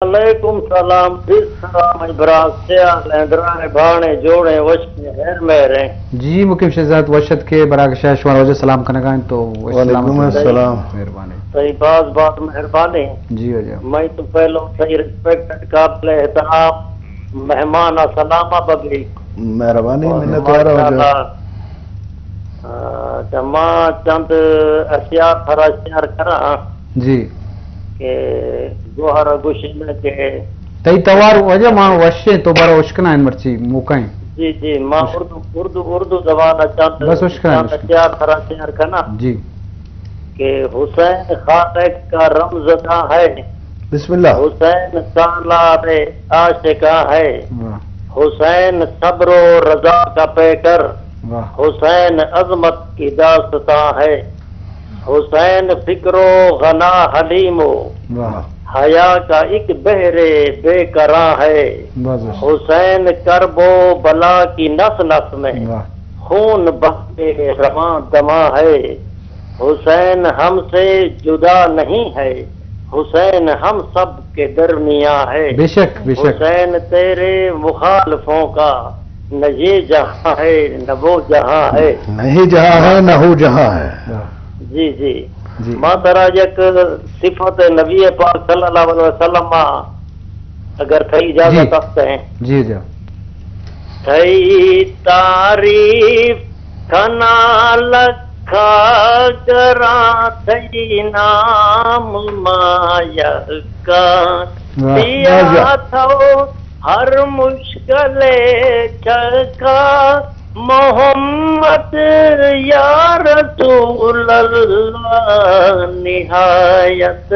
علیکم سلام، بیست سلام، ای برات، سیال ہیں، درائیں، بھانے، جوڑیں، وشیں، ہیر مہریں۔ جی، مقیم شہزاد وشت کے براگ شاہ شمار وجہ سلام کنگا ہیں تو وش سلام وعلیکم السلام۔ مہربانی۔ صحیح، باز باز مہربانی۔ جی وجہ۔ میں تو پہلو صحیح ریسپیکٹ قابل احترام مہمان سلام بگی۔ مہربانی، اور منت وارا وجہ۔ ماشاءاللہ، آ، تے ما چند اشعار ترا شیئر کراں جی۔ کہ گوہر گوشن کہ تئی توار وجہ ما وشیں تو بارا اشکنا ان مرچی موقع ہیں۔ جی، جی، ما اردو، اردو، اردو زبان چند، بس اشکنا، چند اشکنا۔ اشعار ترا شیئر کنا جی۔ کہ حسین خالق کا رمز کا ہے، بسم اللہ۔ حسین سالار عاشقاں ہے، واہ۔ حسین صبر و رضا کا پیکر، واہ۔ حسین عظمت کی داستان ہے، حسین فکر و غنا حلیم و واہ۔ حیا کا ایک بحر بے کراں ہے، واہ، واہ۔ حسین کرب و بلا کی نس نس میں واہ۔ خون بہتے رواں دماں ہے، حسین ہم سے جدا نہیں ہے، حسین ہم سب کے درمیاں ہے۔ بے شک، بے شک۔ حسین تیرے مخالفوں کا نہ یہ جہاں ہے، نہ وہ جہاں ہے۔ نہ یہ جہاں ہے، نہ وہ جہاں ہے۔ جی، جی۔ جی۔ ما ترا یک صفت نبی پاک صلی اللہ علیہ وسلم ما اگر تھئی اجازت جی۔ است ہیں۔ جی، جی۔ تھئی تعریف کھنا لکھا گراں تھئی نام ما یکا۔ واہ، دیا واہ، واہ۔ تھو ہر مشکل چکا محمد یا رسول اللہ نہایت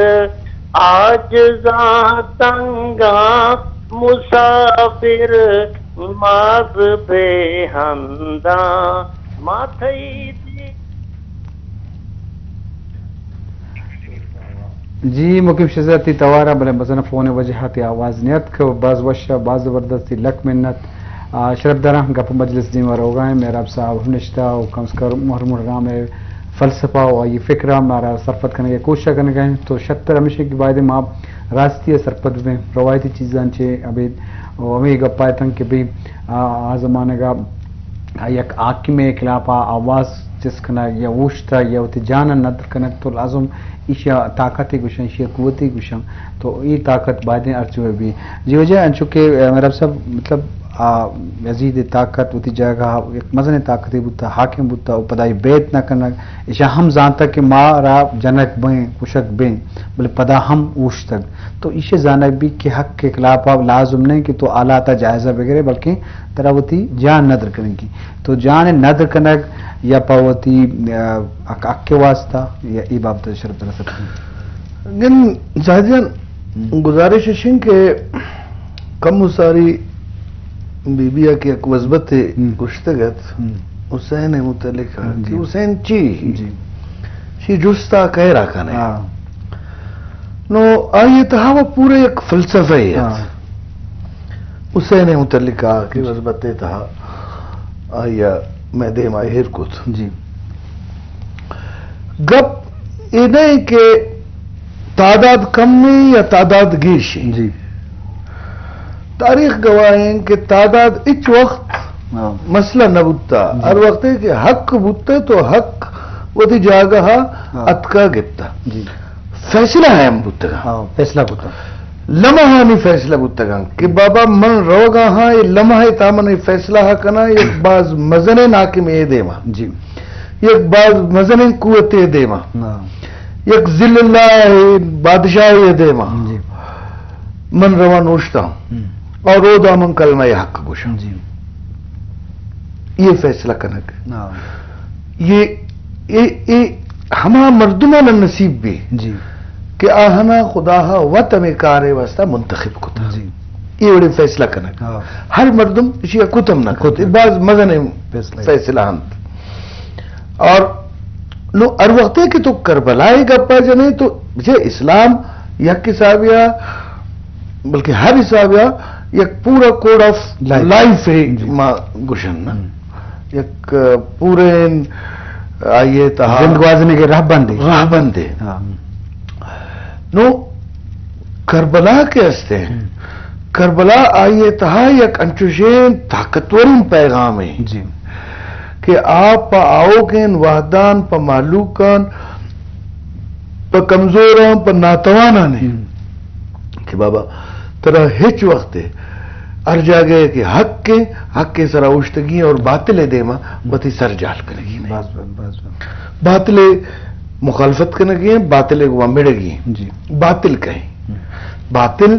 عاجزاں تنگاں مسافر ماز بے ہنداں ما تھئی دی۔ جی، مقیم شہزاد تئی توارا، بلے مزن فون وجہ تی آواز نیت کہ باز وش، باز زبردستی، لک منت۔ آ، شرف داراں گپ مجلس دیما روگا ہیں، مہراب صاحب ہم نشتہ و کم از کم مہر مہرام فلسفہ و آئی فکرہ مارا سرپد کنگے کوشش کنگا ہیں۔ تو شتر ہمیشہ کہ باید ما راستی سرپد بیں، روایتی چیزاں چے ابید و ہمیں گپا اتن کہ بھئی، آ، آ زمانگا یک حاکم خلاف آواز چست کنگ یا اوشتگ یا وتی جان ء ندر کنگ تو لازم ایشی ء طاقت گوشن، ایشی ء قوت گوشن۔ تو اے طاقت بایدیں ہرچی بہ بی۔ جی وجہ انچو کہ، آ، مہراب صاحب، مطلب، آ، یزید طاقت وتی جاگہ یک مزنیں طاقتے بوتا، حاکم بوتا و پدا اے بیعت نہ کنگ، ایشاں ہم زانتگ کہ ما را جنگ بیں، کشگ بیں، بلے پدا ہم اوشتگ۔ تو ایشی زانگ بی کہ حق کے خلاف لازم نہیں کہ تو حالات جائزہ بگرے، بلکہ ترا وتی جان ندر کنگی۔ تو جان ندر کنگ یا پہ وتی، آ، حق، حق کے واسطہ یا ای بابت شرط رسد۔ گن زاہد جان، ہم۔ گزارش اشیں کہ کم و ساری بی بی ء کہ یک وزبت ہم۔ گشتگ ات، ہم۔ حسین متعلق ہم، کہ جی۔ حسین چی؟ جی۔ شی جستا کئے را کنے؟ ہاں۔ نو آئی تہا وہ پورے یک فلسفہ ہے۔ ہاں۔ حسین متعلق آ کہ جی۔ وزبت تہا آئی میں دیما ایر کت۔ جی۔ گپ اے نہیں کہ تعداد کم ہے یا تعداد گیش ہے۔ جی۔ تاریخ گواہ ہیں کہ تعداد اچ وقت ہاں۔ مسئلہ نہ بوتا۔ جی۔ ہر وقت ہے کہ حق بوتا تو حق وتی جاگہ ہاں۔ اتکا گپتا۔ جی۔ فیصلہ ہم بوتگا۔ ہاں، فیصلہ بوتا۔ لمحانی فیصلہ بوتگا کہ بابا من روگا ہاں، یہ لمحہ تا من فیصلہ ہا کنا، یک باز مزنیں حاکم اے دیما۔ جی۔ یک باز مزنیں قوت اے دیما۔ ہاں۔ یک ذل اللہ اے بادشاہ اے دیما۔ جی۔ من رواں نوشتاں۔ ہم۔ اور اودا من کلمہ حق گوشاں۔ جی۔ یہ فیصلہ کنگ۔ ہاں۔ یہ، یہ، یہ ہما مردمانا نصیب بی جی۔ کہ آہنا خدا وت ہمیں کارے واسطہ منتخب کتا۔ جی۔ یہ وڑے فیصلہ کنگ۔ ہاں۔ ہر مردم اسی کتم نہ کت۔ کت۔ یہ باز مزن فیصلہ۔ فیصلہ ہنت۔ اور نو ہر وقت ہے کہ تو کربلا گپا جنے تو بچے اسلام یک حساب یا بلکہ ہر حساب یا یک پورا کوڈ آف لائف۔ لائف ہے جی۔ ما گوشن نا۔ ہم۔ یک پورے آئیے تہا زند گوازنے کے راہ بندے۔ راہ بندے۔ ہاں۔ نو کربلا کہ است ایں، کربلا آئی ءِ تہا یک انچوشیں طاقتوریں پیغامے جی۔ کہ آ پہ آؤکیں وہداں، پہ مہلوکاں، پہ کمزوراں، پہ ناتواناں ایں ہم۔ کہ بابا، ترا ہچ وقت ہر جاگہ کہ حق ایں، حق ءِ سرا اوشتگی ایں اور باطل ءِ دیما وتی سر جہل کنگی نہ ایں۔ بس، بس، بس، بس۔ باطل ءِ مخالفت کنگی ایں، باطل ءِ گوما مڑگی ایں۔ جی۔ باطل کئے؟ ہم۔ باطل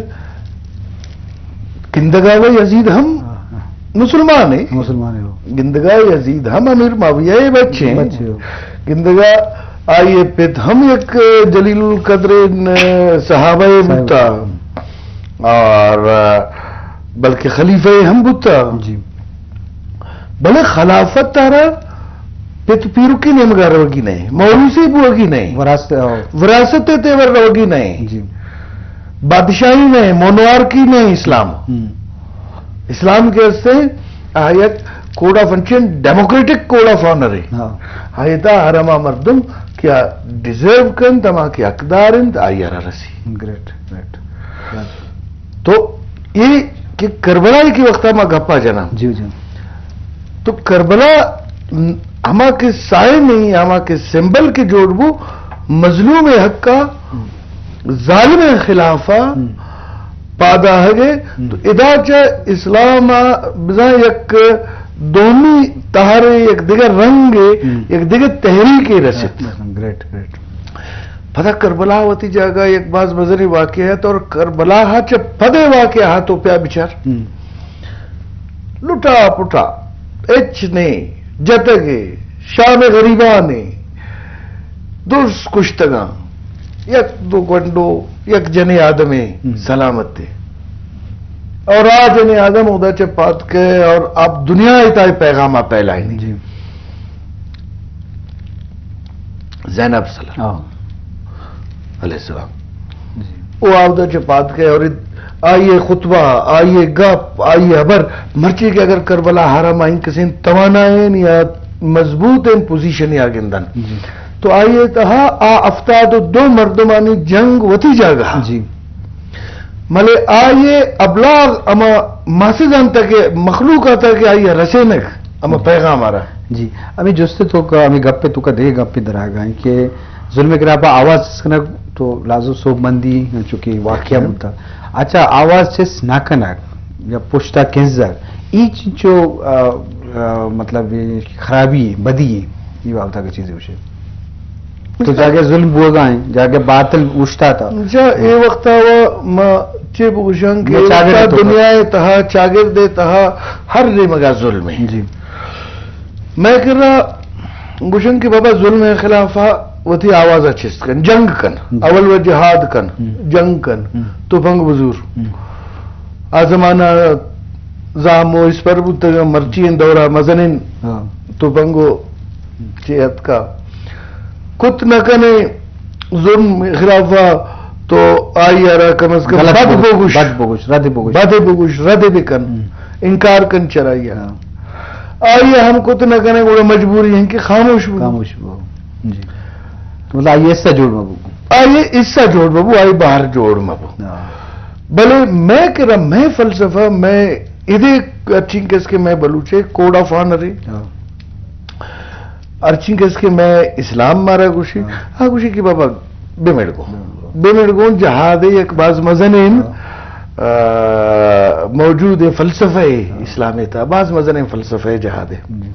گندگا و یزید ہم ہاں، ہاں۔ مسلمان ایں۔ مسلمان ایں، ہو۔ گندگا یزید ہم امیر معاویہ ءِ بچے ایں۔ بچے ہو۔ گندگا آئی ءِ پت ہم یک جلیل القدریں صحابہ ءَ صحابہ۔ بوتا۔ اور بلکہ خلیفہ ہم بوتا۔ جی۔ بلے خلافت تہا را پت پیرکی نیمگا روگی نہ ایں، موروثی بوگی نہ ایں۔ وراثت، ہاں۔ وراثت ءِ تیور روگی نہ ایں۔ جی۔ بادشاہی نہ ایں، مونارکی نہ ایں اسلام۔ ہم۔ اسلام کہ است ایں، آ یک کوڈ آف، انچیں ڈیموکریٹک کوڈ آف آنر ایں۔ ہاں۔ آئی ءِ تہا ہر ہما مردم کہ آ ڈیزرو کنت، ہما کہ حقدار انت، آئی ءَ را رسی۔ گریٹ، گریٹ۔ تو اے کہ کربلا ءِ کہ وقتا ما گپا جناں۔ جی، جی۔ تو کربلا ہما کہ سائن ایں، ہما کہ سمبل کہ جوڑ بو، مظلوم ءِ حقا، ہم۔ ظالم ءِ خلافا ہم۔ پاد آہگ ءَ، ہم۔ تو ادا چہ اسلام ءَ بزاں یک دومی تہرے، یک دگہ رنگے، ہم۔ یک دگہ تحریکے رست۔ گریٹ، گریٹ۔ پدا کربلا وتی جاگہ یک باز مزنیں واقعہ ات، اور کربلا ءَ چہ پد ءِ واقعہ ءَ تو پیا بچار۔ ہم۔ لٹا پٹا، ہچ نہ ایں، جتگ ئے، شام غریبان ایں، درس کشتگاں، یک دو گونڈو، یک جنیں آدمے ہم۔ سلامت ایں۔ اور آ جنیں آدم اودا چہ پاد کئے اور آپ دنیا ءِ تہا اے پیغام ءَ پھیلائینی۔ جی۔ زینب سلام۔ ہاں۔ علیہ السلام۔ جی۔ او آودا چہ پاد کئے اور آئی ءِ خطبہ، آئی ءِ گپ، آئی ءِ ہبر، مرچی کہ اگر کربلا ءَ را ما انکسیں توانائیں یا مضبوطیں پوزیشنے ءَ گندن، جی۔ تو آئی ءِ تہا آ ہفتاد و دو مردمانی جنگ وتی جاگہ۔ جی۔ بلے آئی ءِ ابلاغ ہما ماسز انت کہ مخلوق ءِ تہا کہ آئی ءَ رسینگ ہما پیغام ءَ را۔ جی، ہمے جست ءِ توکا، ہمے گپ ءِ توکا دگہ گپے در آیگ ءَ انت کہ ظلم ءِ خلاف ءَ آواز چست کنگ تو لازم سوبمندی، چونکہ واقعہ بوتا۔ اچھا، آواز چست نہ کنگ یا پشتا کنزگ، ای چنچو، آ، آ، مطلب، خرابی ایں، بدی ایں، ای بابت ءَ چیزے گوشے۔ تو جاگہ ظلم بوگا ایں، جاگہ باطل اوشتاتا۔ جا اے وقتا و ما چے بگوشاں کہ ما چاگرد ءِ توکا۔ دنیا ءِ تہا، چاگرد ءِ تہا ہر نیمگا ظلم ایں۔ جی۔ مئے کرا گوشن کہ بابا ظلم ءِ خلاف ءَ وتی آواز ءَ چست کن، جنگ کن، جی۔ اول و جہاد کن، ہم۔ جنگ کن، ہم۔ تپنگ بزور۔ ہم۔ آ زمانہ زام و اسپر بوتگ، مرچی ایں دورا مزنیں ہاں۔ تپنگ و چے اتکا۔ کت نہ کنے ظلم خلاف ءَ تو آئی ءَ را کم از کم غلط بد بگوش، بگوش۔ بد بگوش، رد بگوش۔ بد بگوش، رد بکن۔ ہم۔ انکار کن چرائی ءَ۔ ہاں۔ آئی ءَ ہم کت نہ کنے، گڑا مجبوری ایں کہ خاموش بو۔ خاموش بو۔ جی۔ مطلب آئی حصہ جوڑ مبو۔ آئی حصہ جوڑ مبو، آئی بہر جوڑ مبو۔ ہاں۔ بلے مئے کرا مئے فلسفہ، مئے ادے ہرچی کس کہ مئے بلوچے کوڈ آف آنر ایں۔ ہاں۔ ہرچی کس کہ مئے اسلام مارا گوشی، ہاں۔ آ گوشی کہ بابا بمڑ گوں۔ بمڑ گوں۔ بمڑ گوں جہاد یک باز مزنیں، ہاں۔ آ، موجود فلسفہ ایں ہاں۔ اسلام ءِ تہا، باز مزنیں فلسفہ ایں جہاد ءِ۔ جی۔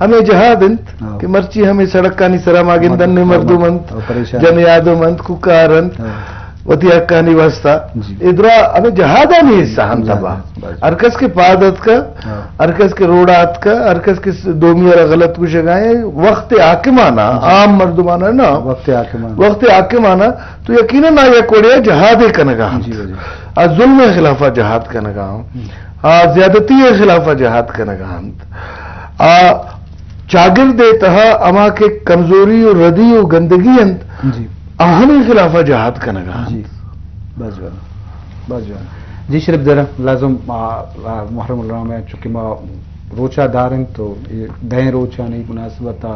ہمے جہاد انت ہاں۔ کہ مرچی ہمے سڑکانی سرا ما گندن مردم انت، ہاں، پریشان۔ جنیں آدم انت، کوکار انت، ہاں۔ وتی حقانی واسطہ۔ جی۔ اے درا ہمے جہادانی حصہ انت جی، تبا۔ جی، جی۔ ہر کس کہ پاد اتکا، ہاں۔ ہر کس کہ روڈا اتکا، ہر کس کہ س-، دومی ءَ را غلط گوشگا ایں، وقت حاکمانا، جی۔ عام مردمانا نا۔ وقت حاکمانا۔ وقت حاکمانا تو یقیناً آ یک وڑے ءَ جہادے کنگا انت۔ جی، جی۔ آ ظلم ءِ خلاف ءَ جہاد کنگا انت۔ ہم۔ آ زیادتی ءِ خلاف ءَ جہاد کنگا انت۔ آ چاگرد ءِ تہا ہما کہ کمزوری و ردی و گندگی انت، جی۔ آہانی خلاف ءَ جہاد کنگا انت۔ جی۔ بس جوان۔ بس جوان۔ جی شریف در لازم، آ، آ، محرم الحرام ءَ چونکہ ما روچا داریں تو اے دہیں روچانی مناسبت ءَ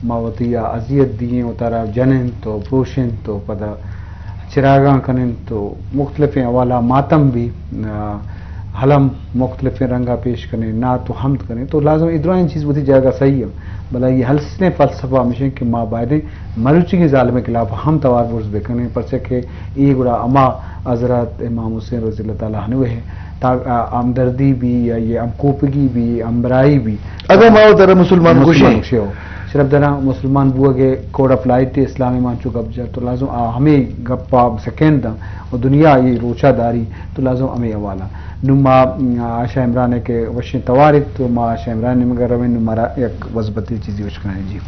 ما وتی آ اذیت دیئیں، وتارا جنیں تو پروشیں تو پدا چراگاں کنیں تو مختلفیں حوالہ ماتم بھی، آ، حلم مختلفیں رنگا پیش کنیں، نعت و حمد کنیں تو لازم اے درائیں چیز وتی جاگہ صحیح ہیں، بلے یہ حسن فلسفہ ہمیشہ کہ ما بایدیں مروچی کے ظالم کے خلاف ہم توار برز بکنیں، پرچہ کہ اے گڑا اما حضرت امام حسین رضی اللہ تعالی عنہ ہے تا، آ، ہمدردی بھی یا یہ ہم کوپگی بھی، ہمراہی بھی۔ اگاں ما وتارا مسلمان مسلمان گوشیں۔ گوشے ہو۔ شرف دراں مسلمان بوگ ء کوڈ آف لائٹ اسلام ء مان چو گپ جت تو لازم آ ہمیں گپ ء سکین داں و دنیا یہ روچا داری تو لازم ہمیں حوالہ۔ نوں ما، آ، آشا عمران ء کہ وشیں توار ات تو ما آشا عمران نیمگ ء رویں، نوں مارا یک وزبتی چیزی اشکنائیں جی۔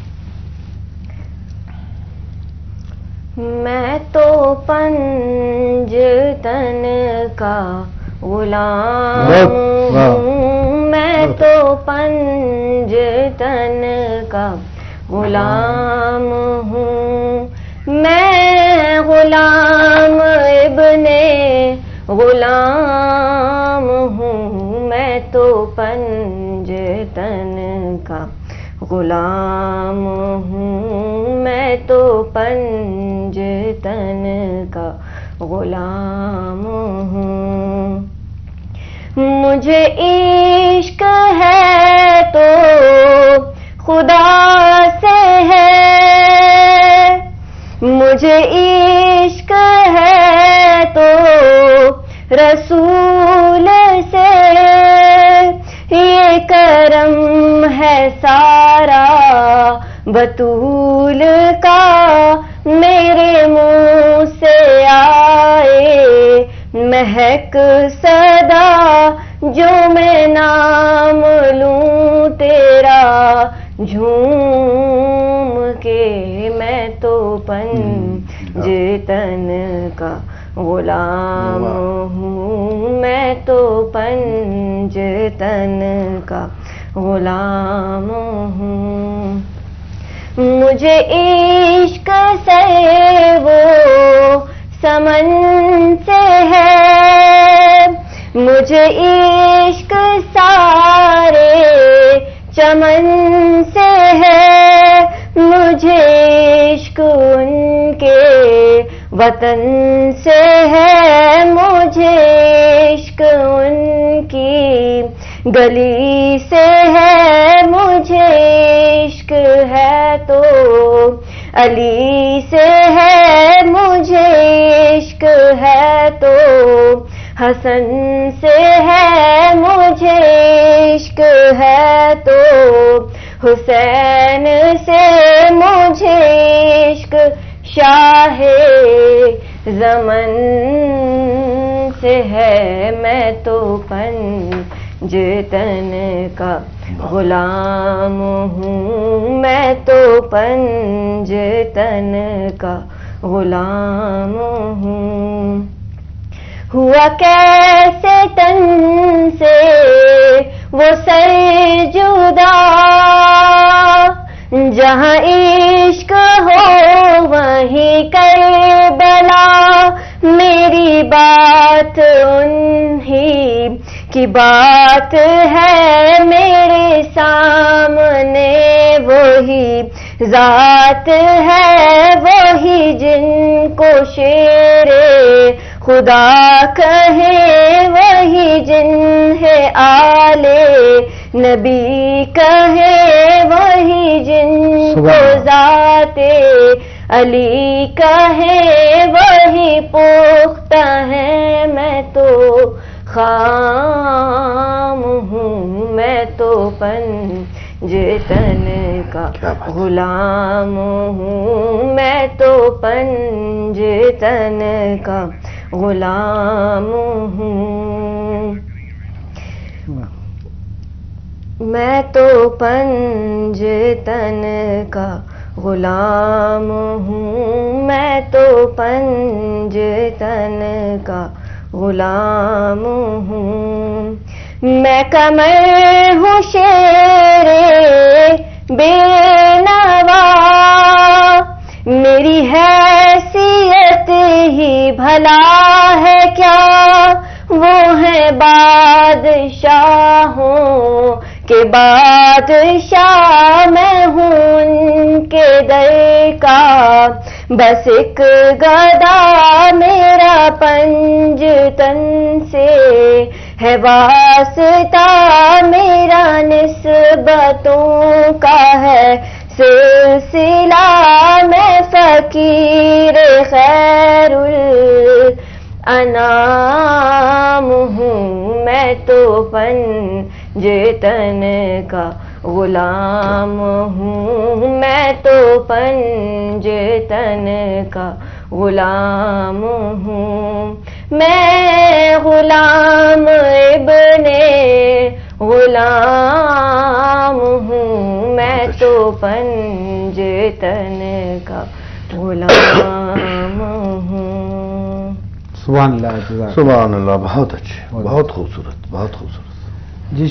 میں تو پنج تن کا غلام واہ، واہ۔ ہوں، میں تو پنج تن کا غلام ہوں، میں غلام ابن غلام ہوں، میں تو پنج تن کا غلام ہوں، میں تو پنج تن کا غلام ہوں۔ مجھے عشق ہے تو خدا سے ہے، مجھے عشق ہے تو رسول سے، یہ کرم ہے سارا بتول کا، میرے منہ سے آئے مہک صدا، جو میں نام لوں تیرا جھوم کے، میں تو پنج تن کا غلام ہوں، میں تو پنج تن کا غلام ہوں۔ مجھے عشق سے وہ سمن سے ہے، مجھے عشق سارے چمن سے ہے، مجھے عشق ان کے وطن سے ہے، مجھے عشق ان کی گلی سے ہے، مجھے عشق ہے تو علی سے ہے، مجھے عشق ہے تو حسن سے ہے، مجھے عشق ہے تو حسین سے، مجھے عشق شاہ زمن سے ہے، میں تو پنج تن کا غلام ہوں، میں تو پنج تن کا غلام ہوں۔ ہوا کیسے تن سے وہ سر جدا، جہاں عشق ہو وہیں کربلا، میری بات انہی کی بات ہے، میرے سامنے وہی ذات ہے، وہی جن کو شیر خدا کہیں، وہی جنہیں آل نبی کہیں، وہی جن کو سبحان اللہ۔ ذات علی کہیں، وہی پختہ ہیں۔ میں تو خام ہوں، میں تو پنج تن کا کیا بات ہے۔ غلام ہوں، میں تو پنج تن کا غلام ہوں۔ میں تو پنج تن کا غلام ہوں، میں تو پنج تن کا غلام ہوں۔ میں کمر ہوں شیر بے نوا، میری حیثیت ہی بھلا ہے کیا؟ وہ ہیں بادشاہوں کے بادشاہ، میں ہوں ان کے در کا بس ایک گدا میرا پنج تن سے ہے واسطہ، میرا نسبتوں کا ہے سلسلہ۔ میں فقیر خیر الانام ہوں، میں تو پنج تن کا غلام ہوں، میں تو پنج تن کا غلام ہوں۔ میں غلام ابن غلام ہوں، میں تو پنج تن کا غلام ہوں۔ سبحان اللہ، جزاک۔ سبحان اللہ، بہت اچھے، بہت خوبصورت، بہت خوبصورت۔ جی،